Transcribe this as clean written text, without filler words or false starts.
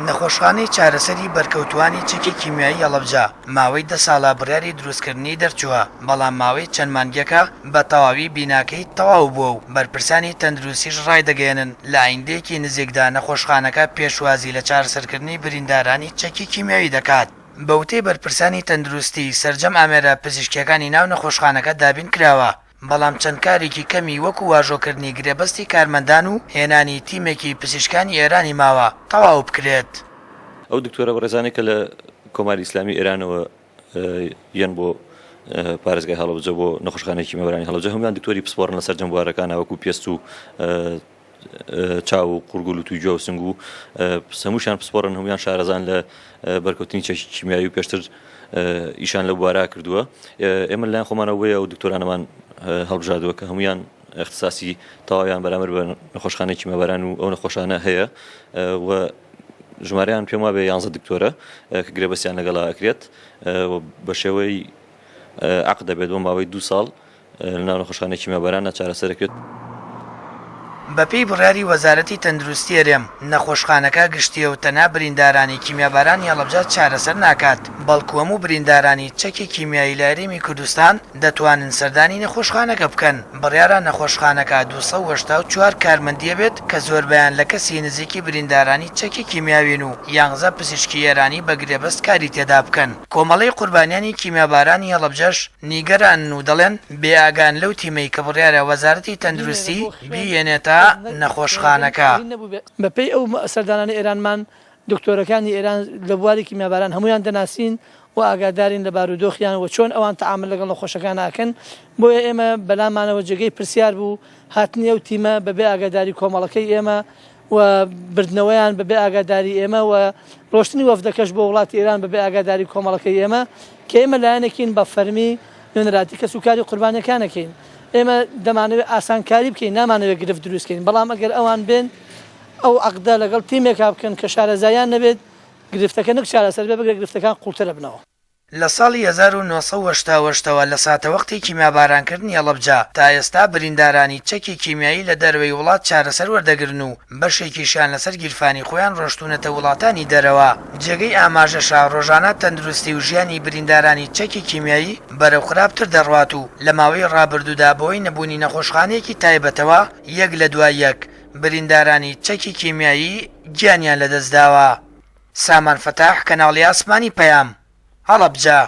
نەخۆشخانەی چارەسەری بەرکەوتووانی چەکی کیمیایی هەڵەبجە ماوەی دە ساڵە بڕیاری دروستکردنی دەرچووە، بەڵام ماوەی چەند مانگێکە بە تەواوی بیناکەی تەواو بووە و بەرپرسانی تەندروستیش ڕایدەگەیەنن لە ئایندەیەکی نزیکدا نەخۆشخانەکە پێشوازی لە چارەسەرکردنی بریندارانی چەکی کیمیاوی دەکات. بە وتەی بەرپرسانی تەندروستی، سەرجەم ئامێرە پزیشکییەکانی ناو نەخۆشخانەکە دابین کراوە، بەڵام چەند کارێکی کەمی وەکو واژۆکردنی گرێبەستی کارمەندان و هێنانی تیمێکی پزیشکانی ئێرانی ماوە تەواو بکرێت. ئەو دکتۆرە بەڕێزانەی کە لە کۆماری ئیسلامی ئێرانەوە یەن بۆ پارێزگای هەڵەبجە بۆ نەخۆشخانەی کیمیابارانی هەڵەبجە هەموویان دکتۆری پسپۆڕن لە سەرجەم بوارەکانە وەکو پێست و چاو و قورگ و لوت و گوێ و سنگ و هەمووشیان پسپۆڕن هەموویان شارەزان لە بەرکەوتنی چەکی کیمیایی و پێشتر ئیشان لەو بوارە کردووە ئێمە لەلایەن خۆمانەوە بۆیە ئەو دکتۆرانەمان هەڵبژاردووە کە هەمویان اختصاصی تەواویان بەرامبەر بە نەخۆشخانەی کیمیاباران و ئەو نەخۆشانە هەیە و ژمارەیان پێم وابێ یانزە دکتۆرە کە گرێبەستیان لەگەڵا ئەکرێت بە شێوەی عەقد دەبێت بۆ ماوەی دوو ساڵ لەناو نەخۆشخانەی کیمیاباراندا چارەسەر دەکرێت. بەپێی بڕیاری وەزارەتی تەندروستی هەرێم، نەخۆشخانەکە گشتییە و تەنها بریندارانی کیمیابارانی هەڵەبجە چارەسەر ناکات، بەڵکو هەموو بریندارانی چەکی کیمیایی لە هەرێمی کوردستان دەتوانن سەردانی نەخۆشخانەکە بکەن. بڕیارە نەخۆشخانەکە 284 کارمەندی هەبێت کە زۆربەیان لە کەسی نزیکی بریندارانی چەکی کیمیاوین و یانزە پزیشکی ئێرانی بە گرێبەست کاری تێدا بکەن. کۆمەڵەی قوربانیانی کیمیابارانی هەڵەبجەش نیگەرانن و دەڵێن، بێ ئاگان لەو تیمەی کە بڕیارە وەزارەتی تەندروستی بیهێنێتە نەخۆشخانەکە. بەپێی ئەو سەردانانەی ئێرانمان، دکتۆرەکانی ئێران لە بواری کیمیاباران هەموویان دەناسین و ئاگادارین لە بارودۆخیان و چۆن ئەوان تەعامول لەگەڵ نەخۆشەکان ئەکەن، بۆیە ئێمە بەلامانەوە جێگەی پرسیار بوو هاتنی ئەو تیمە بەبێ ئاگاداری کۆمەڵەکەی ئێمە و بردنەوەیان بەبێ ئاگاداری ئێمە و ڕۆشتنی وەفدەکەش بۆ وڵاتی ئێران بەبێ ئاگاداری کۆمەڵەکەی ئێمە کە ئێمە لایەنێکین بە فەرمی نوێنەراتی کەسوکاری قوربانیەکان ئەکەین ئێمە دەمانەوێت ئاسانکاری بکەین نامانەوێت گرفت دروست کەین بەڵام ئەگەر ئەوان بێن ئەو عەقدە لەگەڵ تیمێکا بکەن کە شارەزایان نەبێت گرفتەکە نەک چارەسەر بێت بگرە گرفتەکان قوڵتر ئەبنەوە. لە ساڵی 1988 ەوە لە ساتەوەختی کیمیابارانکردنی هەڵەبجە تا ئێستا بریندارانی چەکی کیمیایی لە دەرەوەی وڵات چارەسەر وەردەگرن و بەشێکیشیان لەسەر گیرفانی خۆیان ڕۆشتوونەتە وڵاتانی دەرەوە. جێگەی ئاماژەشە ڕۆژانە تەندروستی و ژیانی بریندارانی چەکی کیمیایی بەرەو خراپتر دەڕوات و لە ماوەی ڕابردوودا بەهۆی نەبوونی نەخۆشخانەیەکی تایبەتەوە یەک لە دوای یەک بریندارانی چەکی کیمیایی گیانیان لەدەستداوە. سامان فەتاح، کەناڵی ئاسمانی پەیام، هەڵەبجە.